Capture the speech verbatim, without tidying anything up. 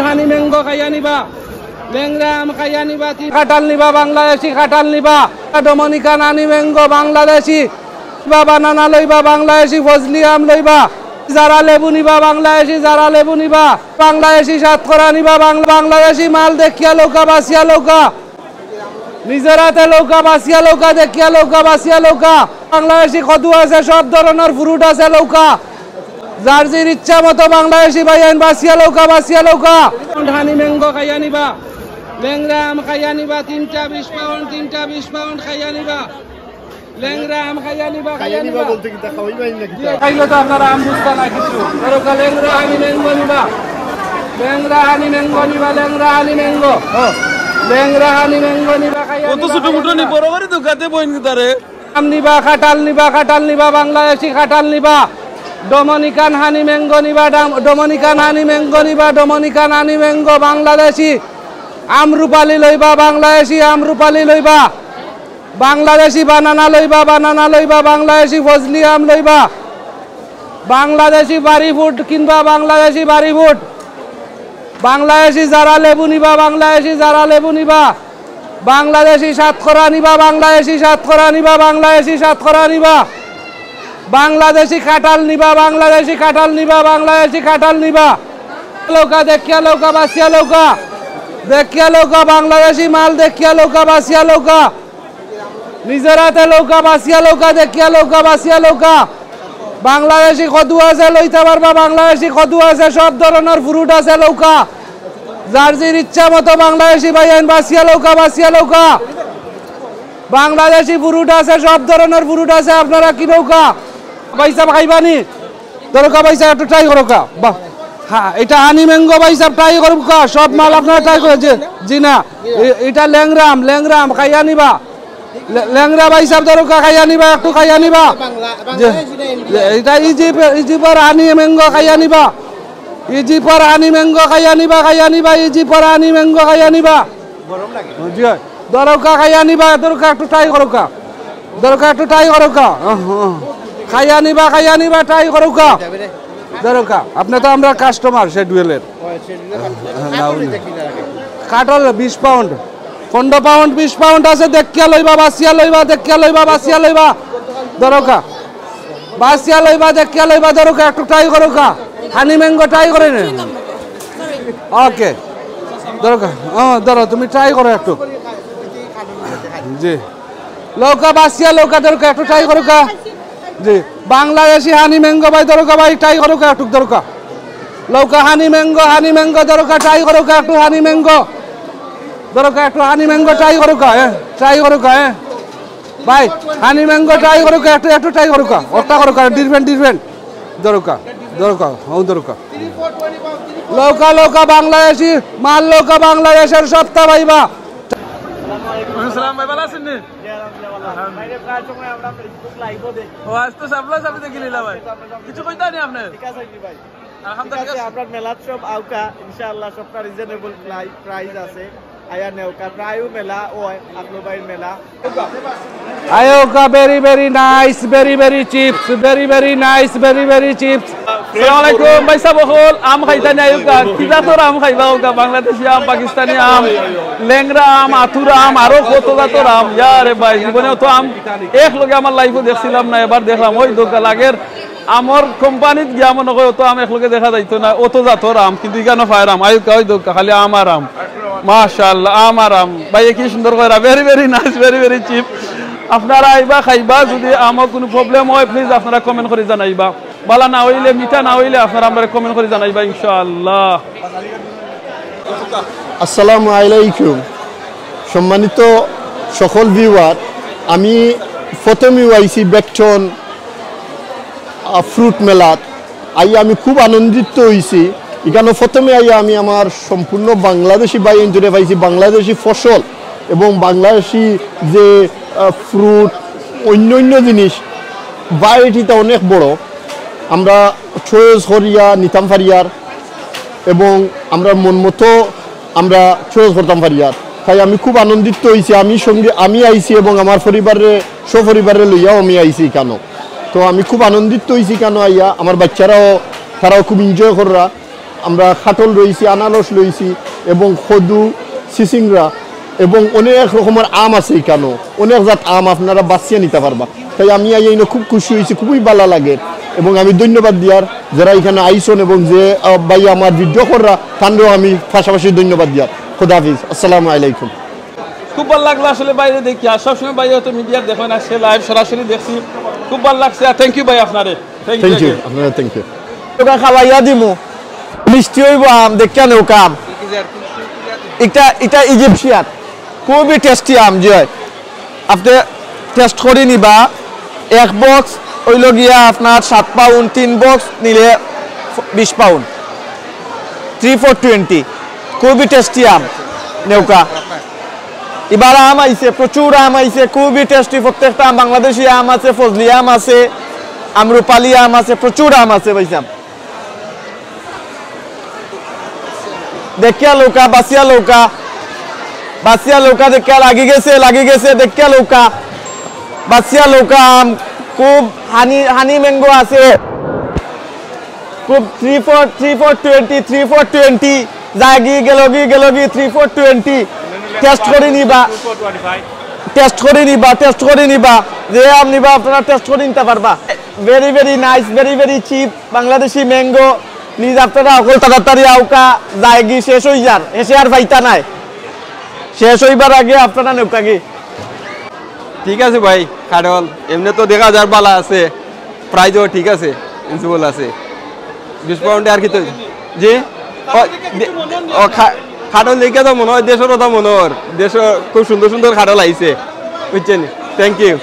হানি ম্যাঙ্গো খাইয়া নিবা, লেংরা আম খাইয়া নিবা, তিন কাঁঠাল নিবা, বাংলাদেশি কাঁঠাল নিবা, ডোমিনিকান হানি ম্যাঙ্গো বাংলাদেশি, বা বানানা লইবা বাংলাদেশি, ফজলি আম লইবা, জারা লেবু নিবা বাংলাদেশি, জারা লেবু নিবা বাংলাদেশি, সাতকরা নিবা বাংলা, বাংলাদেশি মাল দেখিয়া লউক্কা, বাছিয়া লউক্কা। নিজর আতে লউক্কা, বাছিয়া লউক্কা, দেখিয়া লউক্কা, বাছিয়া লউক্কা। বাংলাদেশি কদু আছে, সব ধরনর fruit আছে লউক্কা। যার যার ইচ্ছা মতো বাংলাদেশি ভাইয়াইন বাছিয়া লউক্কা, বাছিয়া লউক্কা। হানি ম্যাঙ্গো খাইয়া নিবা, লেংরা আম খাইয়া নিবা, তিনটা বিশ পাউন্ড, তিনটা বিশ পাউন্ড খাইয়া নিবা। লেংরা আম খাইয়া নিবা, খাইয়া নিবা। বলতে কিতা খাওয়াইবা না কিতা? খাইলে তো আপনারা আম বুঝতা না কিছু। দরকার লেংরা হানি ম্যাঙ্গো নিবা, লেংরা হানি ম্যাঙ্গো নিবা, লেংরা হানি ম্যাঙ্গো। লেংরা হানি ম্যাঙ্গো নিবা, খাইয়া কত নিবা, ছোট খাইয়া মোটো নি, নিবা। বড় করি তো খাতে বইন কিতারে। আম নিবা, কাঁঠাল নিবা, কাঁঠাল নিবা, বাংলাদেশি কাঁঠাল নিবা, ডোমিনিকান হানি ম্যাঙ্গো নিবা, ডাম-, ডোমিনিকান হানি ম্যাঙ্গো নিবা, ডোমিনিকান হানি ম্যাঙ্গো, বাংলাদেশি আমরুপালি লইবা, বাংলাদেশি আমরুপালি লইবা, বাংলাদেশি বানানা লইবা, বানানা লইবা, বাংলাদেশি ফজলি আম লইবা, বাংলাদেশি বাড়ি ফুট কিনবা, বাংলাদেশি বাড়ি ফুট, বাংলাদেশি জারা লেবু নিবা, বাংলাদেশি জারা লেবু নিবা, বাংলাদেশি সাতকরা নিবা, বাংলাদেশি সাতকরা নিবা, বাংলাদেশি সাতকরা নিবা, বাংলাদেশি কাঁঠাল নিবা, বাংলাদেশি কাঁঠাল নিবা, বাংলাদেশি কাঁঠাল নিবা। লউক্কা, দেখিয়া লউক্কা, বাছিয়া লউক্কা, দেখিয়া লউক্কা, বাংলাদেশি মাল দেখিয়া লউক্কা, বাছিয়া লউক্কা। নিজর আতে লউক্কা, বাছিয়া লউক্কা, দেখিয়া লউক্কা, বাছিয়া লউক্কা। বাংলাদেশি কদু আছে, লইতা পারবা, বাংলাদেশি কদু আছে, সব ধরনর fruit আছে লউক্কা। যার যার ইচ্ছা মতো বাংলাদেশি ভাইয়াইন বাছিয়া লউক্কা, বাছিয়া লউক্কা। বাংলাদেশি fruit আছে, সব ধরনর fruit আছে, আপনারা কিনউক্কা। ভাইসাব খাইবা নি? দরকার ভাইসাব একটু try করউক্কা। বাহ, হ্যাঁ, ইটা হানি ম্যাঙ্গো ভাইসাব try করউক্কা, সব মাল আপনারা try করে। জি, জি না, ই-, ইটা লেংরা আম, লেংরা আম খাইয়া নিবা। লে-, লেংরা ভাইসাব দরকার খাইয়া নিবা, একটু খাইয়া নিবা। জি, ইটা ইজিপ্ট, ইজিপ্টর হানি ম্যাঙ্গো খাইয়া নিবা। ইজিপ্টর হানি ম্যাঙ্গো খাইয়া নিবা, খাইয়া নিবা, ইজিপ্টর হানি ম্যাঙ্গো খাইয়া নিবা। জি, দরকার খাইয়া নিবা, দরকার একটু try করউক্কা। দরকার একটু try করউক্কা। আহ, আহ। খাইয়া নিবা, খাইয়া নিবা, try করউক্কা। দরকার। আপনে তো আমরার customer, শেডুয়েলের। না, উনি। কাঁঠাল বিশ পাউন্ড। পনেরো পাউন্ড, বিশ পাউন্ড আছে, দেখিয়া লইবা, বাছিয়া লইবা, দেখিয়া লইবা, বাছিয়া লইবা। দরকার। বাছিয়া লইবা, দেখিয়া লইবা, দরকার। একটু try করউক্কা। হানি ম্যাঙ্গো try করে নে। ওকে। দরকার। হ্যাঁ, ধরো, তুমি try করো একটু। জি। লউক্কা, বাছিয়া লউক্কা, দরকার, একটু try করউক্কা। জি। বাংলাদেশি হানি ম্যাঙ্গো ভাই, দরকার ভাই, try করউক্কা, একটু দরকার। লউক্কা হানি ম্যাঙ্গো, হানি ম্যাঙ্গো, দরকার, try করউক্কা, একটু হানি ম্যাঙ্গো। দরকার, একটু হানি ম্যাঙ্গো try করউক্কা, হ্যাঁ, try করউক্কা, হ্যাঁ। ভাই, হানি ম্যাঙ্গো try করউক্কা, একটু, একটু try করউক্কা। ওটা করউক্কা, different, different। দরকার, দরকার, হ্যাঁ, দরকার। লউক্কা, লউক্কা, বাংলাদেশি মাল লউক্কা, বাংলাদেশর সবতা পাইবা। ওয়ালাইকুম আসসালাম ভাই, ভালা আছইন নি? জি, আলহামদুলিল্লাহ, ভালা আছি। ভাইরে, প্রায় সময় আমরা Facebook live-ও দেখি। ও, আইজ তো সামনাসামনি দেখিলিলা ভাই। কিছু কইতা নি আপনে? ঠিক আছে নি ভাই? আলহামদুলিল্লাহ। ঠিক আছে, আমরার মেলাত সব আউক্কা, ইনশাআল্লাহ সবটা reasonable প্রাই-, price আছে। আইয়া নেউক্কা, প্রায়উ মেলা অয়, আকলু ভাইর মেলা। আউক্কা, very, very nice, very, very chips, very, very nice, very, very chips। আসসালামু আলাইকুম, ভাইসাব অকল, আম খাইতা নি আউক্কা, কি জাতর আম খাইবা আউক্কা, বাংলাদেশি আম, পাকিস্তানি আম, লেংরা আম, আতুরা আম, আরো কত জাতর আম। ইয়ারে ভাই, জীবনে অত আম একলগে আমার life-ও দেখছিলাম না, এবার দেখলাম, ওই দোকা লাগের আমর কোম্পানিত গিয়া মনো কয় অত আম একলগে দেখা যাইতো না, অত জাতর আম, কিন্তু ইখানো পাইরাম। আউক্কা, ওই দোকা, খালি আম আর আম। মাশাআল্লাহ, আম আর আম। ভাইয়ে কি সুন্দর কইরা, very, very nice, very, very cheap। আপনারা আইবা, খাইবা, যুদি আমো কুনু problem অয়, please আপনারা comment করি জানাইবা। ভালা না অইলে, মিঠা না অইলে আপনারা আমরারে comment করি জানাইবা, ইনশাআল্লাহ। আসসালামু আলাইকুম। সম্মানিত সকল viewer, আমি প্রথমেউ আইছি বেকটন, আহ, fruit মেলাত। আইয়া আমি খুব আনন্দিত অইছি। ইখানো প্রথমে আইয়া আমি আমার সম্পূর্ণ বাংলাদেশি ভাইয়াইন্তরে পাইছি, বাংলাদেশি ফসল এবং বাংলাদেশি যে, আহ, fruit, অইন্য অইন্য জিনিস, variety-টা অনেক বড়। আমরা choice করিয়া নিতাম পারিয়ার এবং আমরার মন মতো আমরা choice করতাম পারিয়ার। তাই আমি খুব আনন্দিত অইছি। আমি সঙ্গে, আমি আইছি এবং আমার পরিবাররে, সপরিবাররে লইয়াও আমি আইছি ইখানো। তো আমি খুব আনন্দিত অইছি ইখানো আইয়া। আমার বাচ্চারাও, তারাও খুব enjoy কররা। আমরা কাঠল লইছি, আনারস লইছি এবং কদু, সিসিংরা এবং অনেক রকমের আম আছে এখানো, অনেক জাত আম আপনারা বাছিয়া নিতা পারবা। তাই আমি আইয়া খুব খুশি অইছি, খুবই ভালা লাগে। এবং আমি ধন্যবাদ দিয়ার যারা এখানো আইছইন এবং যে, আহ, ভাই আমার ভিডিও কররা, তানরেও আমি পাশাপাশি ধন্যবাদ দিয়ার। খুদা হাফিজ, আসসালামু আলাইকুম। খুব ভালা লাগলো আসলে ভাইরে দেখিয়া। সবসময় ভাই হয়তো মিডিয়াত দেখইন, আজকে লাইভ সরাসরি দেখছি, খুব ভালা লাগছে। আর থ্যাংক ইউ ভাই আপনারে। Thank you. আপনারে থ্যাংক ইউ। তোকে খাওয়াইয়া দিমু, মিষ্টি অইবো আম, দেখিয়া নেউক্কা আম। এটা, এটা ইজিপশিয়ান, খুবই টেস্টি আম, জি অয়। আপনে টেস্ট করি নিবা। এক বক্স অইলো গিয়া আপনার সাত পাউন্ড, তিন বক্স নিলে বিশ পাউন্ড। থ্রি ফোর টোয়েন্টি, খুবই টেস্টি আম, নেউক্কা। এবার আম আইছে, প্রচুর আম আইছে, খুবই টেস্টি। প্রত্যেকটা আম, বাংলাদেশি আম আছে, ফজলি আম আছে, আম্রপালি আম আছে, প্রচুর আম আছে ভাইসাব। দেখিয়া লউক্কা, বাছিয়া লউক্কা, বাছিয়া লউক্কা, দেখিয়া লাগি গেছে, লাগি গেছে, দেখিয়া লউক্কা, বাছিয়া লউক্কা আম। খুব হানি, হানি ম্যাঙ্গো আছে, খুব three four, three four twenty, three four twenty, যায়গি, গেলোগি, গেলোগি, থ্রি ফোর টোয়েন্টি। টেস্ট করি নিবা, টেস্ট করি নিবা, টেস্ট করি নিবা। যে আম নিবা আপনারা টেস্ট করি নিতা পারবা। Very very nice, very very chip Bangladeshi mango. Please আপনারা অকল তাড়াতাড়ি আউক্কা, যায়গি শেষ অই যার, হেষে আর পাইতা নায়। শেষ অইবার আগে আপনারা নেউক্কাগি। ঠিক আছে ভাই, কাঠল এমনে তো দেখা যার ভালা আছে, প্রাইসও ঠিক আছে, রিজনেবল আছে। বিশ পাউন্ডে আর কিতা? জি? ও, দে-, ও, খা-, কাঠল দেখিয়া তো মনো অয় দেশর কথা মনো অর, দেশর খুব সুন্দর সুন্দর কাঠল আইছে, বুঝছইন? Thank you.